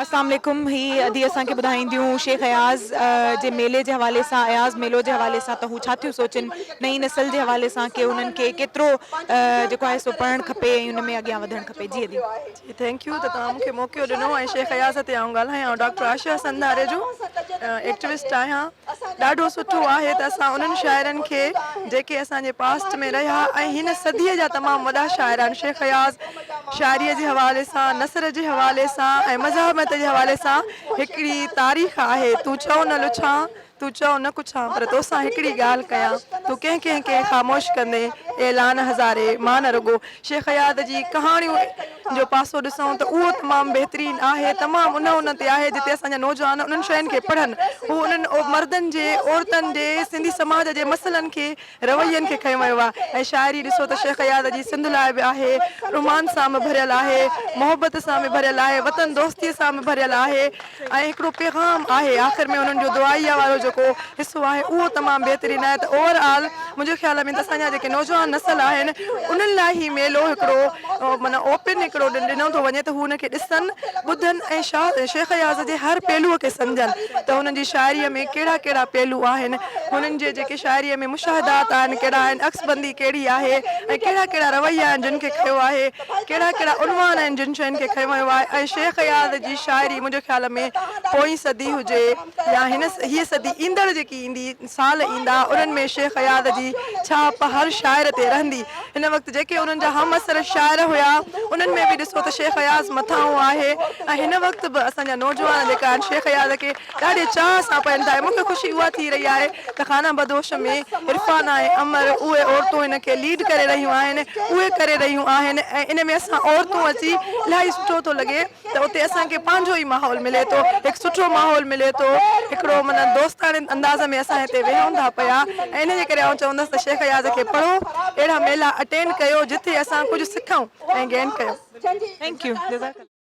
اسلام عليڪم هي ادي اسان کي ٻڌائينديون شيخ اياز جي ميلي جي حوالي سان اياز ميلو جي حوالي سان ته هو ڇا ٿيون سوچن نئين نسل جي حوالي سان ڪي انهن کي ڪيترو جيڪو آهي سو پڙهڻ کپي ۽ ان ۾ اڳيان وڌڻ کپي جي ادي. جي thank you ته توهان مون کي موقعو ڏنو ۽ شيخ اياز تي آئون ڳالهايان آئون ڊاڪٽر عائشه حسن ڌاريجو ايڪٽوسٽ آهيان ڏاڍو سٺو آهي ته اسان انهن شاعرن کي جيڪي اسان جي پاسٽ ۾ رهيا ۽ هن صديء جا تمام وڏا شاعر آهن شيخ اياز شاعريء جي حوالي سان، نثر جي حوالي سان ۽ مزاحمت جي حوالي سان هڪڙي تاريخ آهي. تون چئو نه لڇان، تون چئو نه ڪڇان، پر توسان هڪڙي ڳالهه ڪيان، تون ڪنهن ڪنهن کي خاموش ڪندين، اعلان هزاري، مان نه رڳو شيخ اياز جي ڪهاڻيون جو پاسو ڏسون ته اهو تمام بهترين آهي، تمام ان ان تي آهي جتي اسان جا نوجوان انهن شين کي پڙهن، هو انهن مردن جي، عورتن جي، سنڌي سماج جي مسئلن کي روين کي کنيو ويو آهي ۽ شاعري ڏسو ته شيخ اياز جي سنڌ لاء به آهي، رومانس سان به ڀريل آهي، محبت سان به ڀريل آهي، وطن دوستيء سان به ڀريل آهي ۽ هڪڙو پيغام آهي آخر ۾ انهن جو دعائيه وارو جيڪو حصو آهي اهو تمام بهترين آهي ته اوور آل منهنجي خيال ۾ ته اسان جا جيڪي نوجوان نسل آهن انهن لاء هي ميلو هڪڙو معنيٰ اوپن هڪڙو ڏنو ٿو وڃي ته هو ان کي ڏسن ٻڌن ۽ شاهه شيخ اياز جي هر پهلوء کي سمجهن ته هنن جي شاعريء ۾ ڪهڙا ڪهڙا پهلو آهن هنن جي جيڪي شاعريء ۾ مشاهدات آهن ڪهڙا آهن، عڪس بندي ڪهڙي آهي ۽ ڪهڙا ڪهڙا رويا آهن جن کي کنيو آهي، ڪهڙا ڪهڙا عنوان آهن جن شين کي کنيو ويو آهي ۽ شيخ اياز جي شاعري منهنجي خيال ۾ پوئين صدي هجي يا هن هيء صدي ايندڙ جيڪي ايندي سال ايندا انهن ۾ شيخ اياز جي ڇاپ هر شاعر تي رهندي. هن وقت جيڪي انهن جا همعصر شاعر هيا انهن ۾ به ڏسو ته شيخ اياز مٿانهون آهي ۽ هن وقت به اسان جا نوجوان جيڪا آهن شيخ اياز کي ڏاڍي چاهه سان پڙهن ٿا ۽ مون کي خوشي اها ٿي رهي آهي ته خانه بدوش ۾ عرفانه ۽ امر اهي عورتون هن کي ليڊ ڪري رهيون آهن اهي ڪري رهيون آهن ۽ ان ۾ اسان عورتون اچي الاهي سٺو ٿو لڳي ته اتي اسان کي پنهنجو ئي ماحول ملي ٿو هڪ سٺو ماحول ملي ٿو هڪڙو معنيٰ دوستاڻي انداز ۾ اسان هتي ويهون ٿا پيا ۽ ان جي ڪري آئون چوندس ته شيخ اياز کي پڙهو اهڙا ميلا اٽينڊ ڪيو جتي اسان ڪجهه سکون ۽ گين ڪيون. Thank you جزاڪ الله.